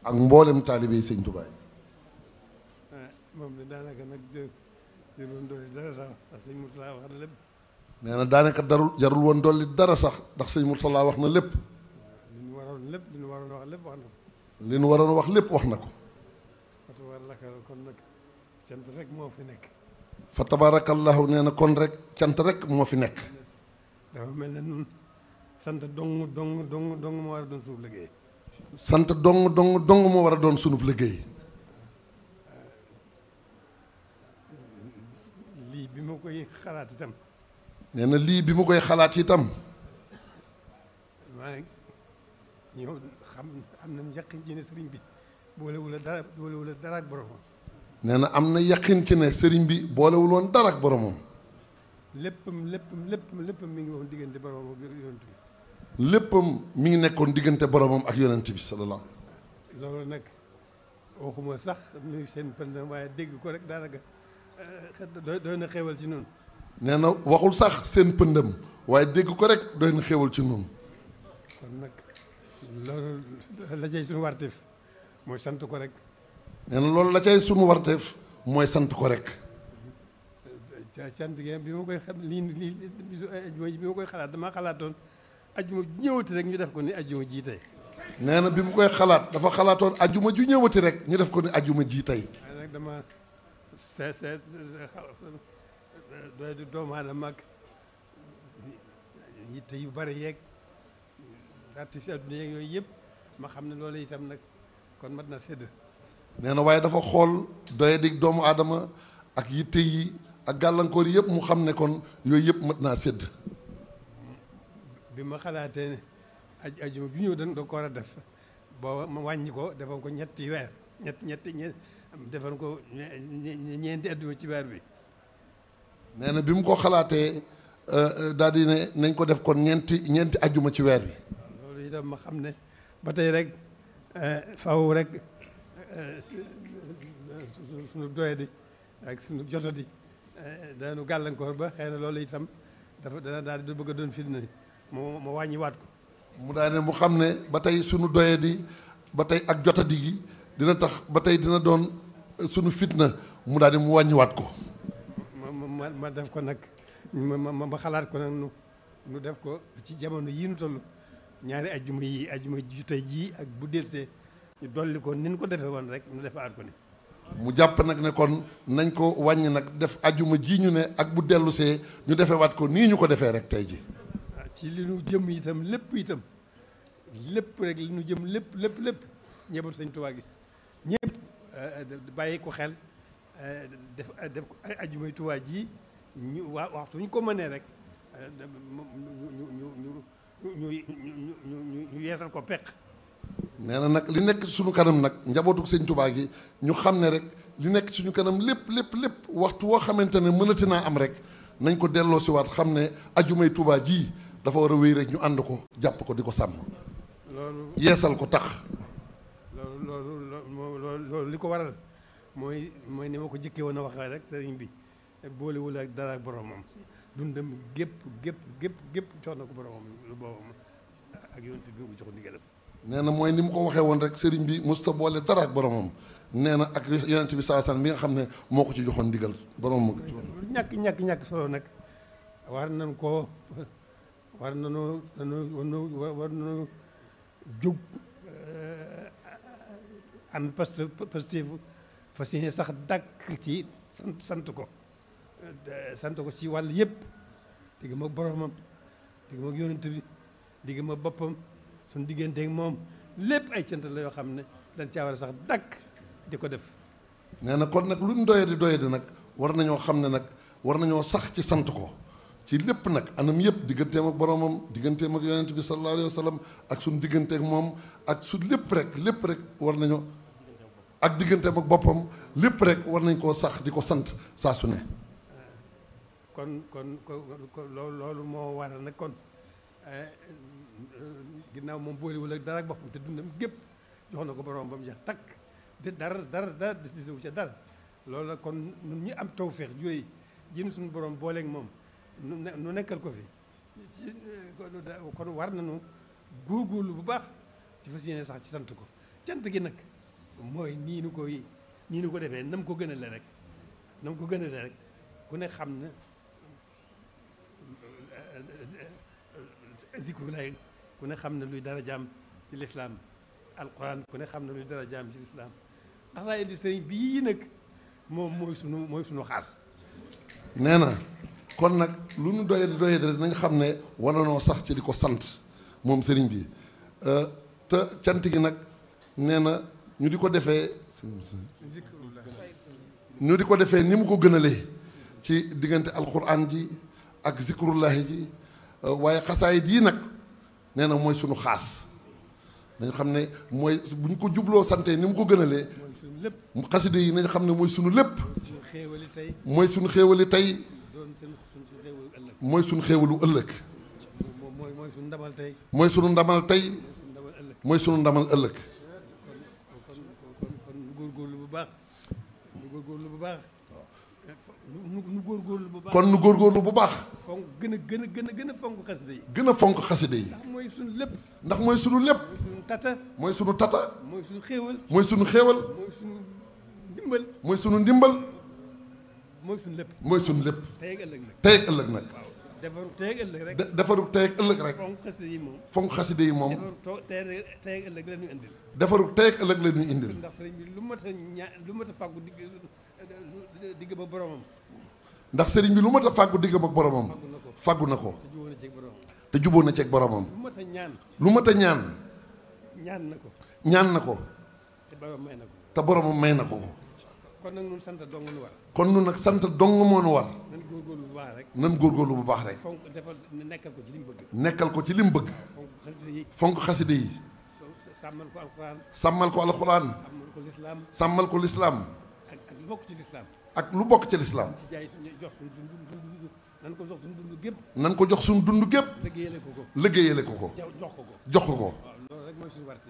ak mboolem taalibe yi sëñ Tuubaa yi. moom de daanaka nag jarul woon dolli dara sax ndax sëñ Murtala wax na lépp. nee na daanaka jarul woon dolli dara sax ndax sëñ Murtala wax na lépp. li ñu waroon lépp li ñu waroon wax lépp wax na ko. li ñu waroon wax lépp wax na ko. kon nag cant rek moo fi nekk. fa tabarakallahu nee na kon rek cant rek moo fi nekk. dafa mel ne nun sant dong moo war a doon sunub liggéey. sant dong moo war a doon sunub liggéey. lii bi ma koy xalaat itam. nee na lii bi mu koy xalaat itam. maa ñëw am nañ yaqin ci ne sëriñ bi boolewul a dara ak boromam. nee na am na yaqin ci ne sëriñ bi boolewul woon dara ak boromam. léppam mi ngi woon diggante boromam ak yonent bi. léppam mi ngi nekkoon diggante boromam ak yonent bi sallallahu alayhi wa sallam. loolu nag waxuma sax nuyu seen pëndam waaye dégg ko rek daanaka doy na xéewal ci noonu. nee na waxul sax seen pëndam waaye dégg ko rek doy na xéewal ci noonu. kon nag loolu la cay suñu warteef mooy sant ko rek. nee na loolu la cay sunu warteef mooy sant ko rek. sant gi bi ma koy xam lii bisu ajjuma bi ma koy xalaat damaa xalaatoon ajjuma ju ñëwati rek ñu def ko ni ajjuma ji tey. nee na bi mu koy xalaat dafa xalaatoon ajjuma ju ñëwati rek ñu def ko ni ajjuma ji tey. waaye nag dama seet doy du doomu aadama ak yitte yu bari yeeg artifice adduna yeeg yooyu yëpp ma xam ne loolu itam nag kon mat na sédd. nee na waaye dafa xool doye di doomu aadama ak yitte yi ak gàllankoor yi yëpp mu xam ne kon yooyu yëpp mat naa sédd. bi ma xalaatee ne ajjuma bi ñëw da ko war a def booba ma wàññi ko defal ko ñetti weer defal ko ñeenti ajjuma ci weer bi. nee na bi mu ko xalaatee daal di ne nañ ko def kon ñeenti ajjuma ci weer bi. loolu itam ma xam ne ba tey rek faw rek suñu doyadi ak suñu jotadi daanu gàllankoor ba xëy na loolu itam dana daal di bëgg a doon fitna ma wàññiwaat ko. mu daal ne mu xam ne ba tey suñu doyadi ba tey ak jotadi gi dina tax ba tey dina doon suñu fitna mu daal di mu wàññiwaat ko. ma def ko nag ma xalaat ko nag nu def ko ci jamono yii nu toll ñaari ajjuma ju tey jii ak bu delsee ñu dolli ko ni ñu ko defee woon rek ñu defaat ko ni. mu jàpp nag ne kon nañ ko wàññi nag def ajjuma ji ñu ne ak bu dellusee ñu defewaat ko nii ñu ko defee rek tey ji. ci li nu jëm itam lépp rek li nu jëm lépp ñëbal Sëñ Tuubaa gi ñëpp bàyyi ko xel def ko ajjumay Tuubaa ji ñu waxtu ñu ko mënee rek ñu yeesal ko peq. nee na nag li nekk suñu kanam nag njabootu Sëñ Tuubaa gi ñu xam ne rek li nekk suñu kanam lépp waxtu woo xamante ne mënati naa am rek nañ ko delloo si waat xam ne ajjumay Tuubaa ji dafa war a wéy rek ñu ànd ko jàpp ko di ko sàmm. loolu yeesal ko tax. loolu li ko waral mooy ni ma ko jëkkee woon a waxee rek sëriñ bi boolewul ak dara ak boromam dundam gépp jox na ko boromam lu boobam ak yonent bi mu jox ndigalam. nee na mooy ni mu ko waxee woon rek sëriñ bi musta boole dara ak boromam nee na ak yonent bi saa san bi nga xam ne moo ko ci joxoon ndigal boromam. ñàkk solo nag war nañu jóg am positif fas yéene sax dàkk ci sant ko ci wàll yëpp digg ma boromam digg ma yonent bi digg ma boppam suñu digganteeg moom lépp ay cant la yoo xam ne dañ caa war a sax dàkk di ko def. nee na kon nag luñ doyadi nag war nañoo xam ne nag war nañoo sax ci sant ko ci lépp nag anam yëpp digganteem ak boromam digganteem ak yonent bi sallallahu alayhi wa sallam ak suñu digganteeg moom ak su lépp rek war nañoo ak digganteem ak boppam lépp rek war nañ koo sax di ko sant saa su ne. kon loolu moo waral nag kon ginnaaw moom boolewul ak dara ak boppam te dundam gépp jox na ko borom ba mu jeex takk de dara des wu ca dara loolu la kon ñun ñu am tawféex juree jëm suñu borom booleeg moom nu nekkal ko fi kon war nañu góorgóorlu bu baax ci fas yéene sax ci sant ko cant gi nag mooy nii nu ko defee nam ko gënale rek nam ko gënale rek ku ne xam na zikrulaay ku ne xam na luy dara jaam ci lislaam alquran ku ne xam na luy dara jaam ci lislaam xasaay di sëriñ bii nag moom mooy sunu xaas. nee na kon nag lu nu doye rek nañ xam ne wala noo sax ci di ko sant moom sëriñ bi te cant gi nag nee na ñu di ko defee ni mu ko gënalee ci diggante alquran ji ak zikrullahi ji waaye xasaayit yi nag nee na mooy sunu xaas nañ xam ne mooy bu ñu ko jubloo sante ni mu ko gënalee xaside yi nañ xam ne mooy sunu lépp mooy sunu xéewali tey mooy sunu xéewalu ëllëg mooy sunu ndamal tey mooy sunu ndamal tey mooy sunu ndamal ëllëg kon nu góorgóorlu bu baax nu góorgóorlu bu baax nu góorgóorlu bu baax kon nu góorgóorlu bu baax fonk gën a fonk xaside yi gën a fonk xaside yi ndax mooy sunu lépp ndax mooy sunu lépp mooy sunu tata mooy sunu tata mooy sunu xéewal mooy sunu xéewal mooy sunu ndimbal mooy sunu ndimbal mooy sunu lépp mooy sunu lépp tey ak ëllëg nag tey ak ëllëg nag defaru tey ak ëllëg rek defaru tey ak ëllëg rek fonk xaside yi moom fonk xaside yi moom defaru tey ak ëllëg la ñuy indil defaru tey ak ëllëg la ñuy indil ndax sëriñ bi lu mat a fàggu digg ba boromam ndax sëriñ bi lu mat a fàggu diggam ak boromam fàggu na ko te jubóo na ci ak boromam lu mat a ñaan lu mat a ñaan ñaan na ko te borom may na ko te boromam may na ko kon nag ñun sant dong nu war kon nun nag sant dong moo nu war nan góorgóorlu bu baax rek nan góorgóorlu bu baax rek fonk defal nekkal ko ci li mu bëgg nekkal ko ci li mu bëgg fonk xaside yi fonk xaside yi sàmmal ko alxuraan sàmmal ko alxuraan sàmmal ko lislaam sàmmal ko lislaam ak lu bokk ci lislaam ak lu bokk ci lislaam jaay jox suñu dund nan ko jox suñu dund gépp nan ko jox suñu dund gépp liggéeyale ko ko jox ko ko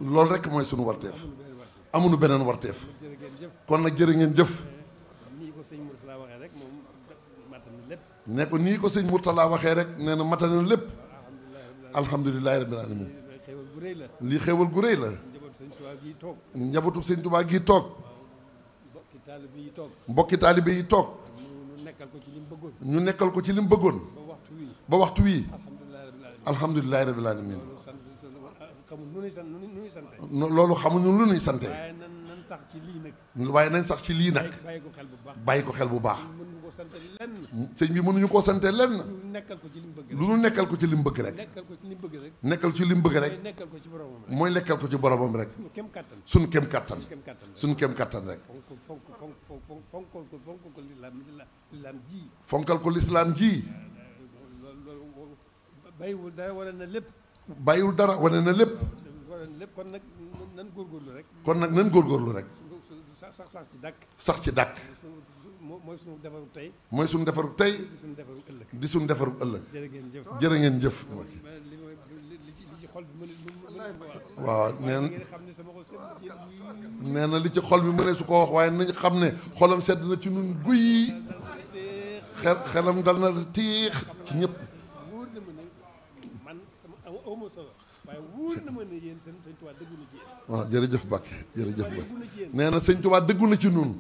loolu rek mooy suñu warteef amuñu beneen warteef kon nag jërë ngeen jëf nii ko sëñ Mourtala waxee rek moom matal na lépp ne ko nii ko sëñ Mourtala waxee rek nee na matal na lépp alhamdulilahi rabbil alamin xéewal gu rëy la lii xéewal gu rëy la njabootu sëñ Tuubaa gi toog mbokki taalibe yi toog ñu nekkal ko ci li mu bëggoon ñu nekkal ko ci li mu bëggoon ba waxtu wii alhamdulilahi rabbil alamin loolu xamuñu lu nuy sante waaye nañ sax ci lii nag bàyyi ko xel bu baax sëñ bi mënuñu koo sante lenn lu nu nekkal ko ci li mu bëgg rek nekkal ci li mu bëgg rek mooy nekkal ko ci boromam rek suñ kem kattan suñ kem kattan rek fonkal ko lislaam ji bàyyiwul dara wane na lépp bàyyiwul dara wane na lépp kon nag nan góorgóorlu rek kon nag nan góorgóorlu rek sax ci dàkk sax ci dàkk mooy suñu defaru tey mooy suñu defaru tey di suñu defaru ëllëg jërë ngeen jëf waaw nee na li ci xol bi mënee su ko wax waaye nañ xam ne xolam sedd na ci nun guy xelam dal na tiix ci ñëpp waaw jërëjëf Mbàkke jërëjëf Mbàkke nee na sëñ Tuubaa dëggu na ci nun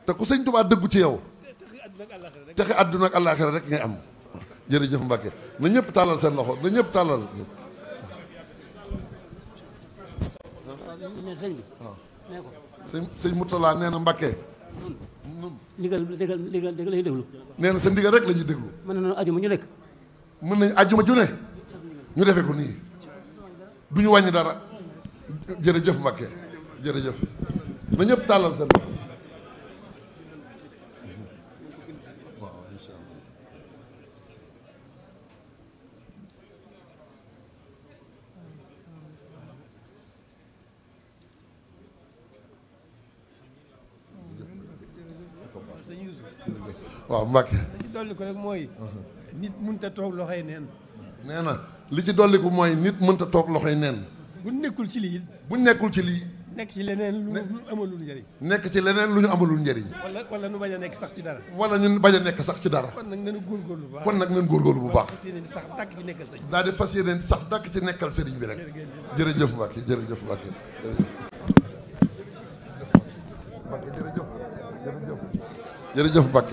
te ku sëñ Tuubaa dëggu ci yow texe àdduna ak àllaaxira rek ngay am jërëjëf Mbàkke na ñëpp tàllal seen loxo na ñëpp tàllal sëñ Mourtala nee na Mbàkke ndigal lay déglu nee na sa ndigal rek la ñuy déglu mën nañu ajuma ñu nekk mën nañu ajuma ju ne ñu defee ko nii du ñu wàññi dara jërëjëf Mbàkke jërëjëf na ñëpp tàllal seen loxo waaw incha allah waaw Mbàkke li ci dolli ko rek mooy nit mënta toog loxoy neen nee na li ci dolliku mooy nit mënta toog loxoy neen bu nekkul ci lii bu nekkul ci lii nekk ci leneen lu amalul njëriñ nekk ci leneen lu ñu amalul njëriñ wala nu bañ a nekk sax ci dara wala ñun bañ a nekk sax ci dara kon nag nañu góorgóorlu bu baax kon nag nañ góorgóorlu bu baax sax dàkk ci nekkal sëriñ daal di fas yéeneen sax dàkk ci nekkal sëriñ bi rek jërëjëf Mbàkke jërëjëf Mbàkke jërëjëf Mbacke jërëjëf jërëjëf jërëjëf Mbacke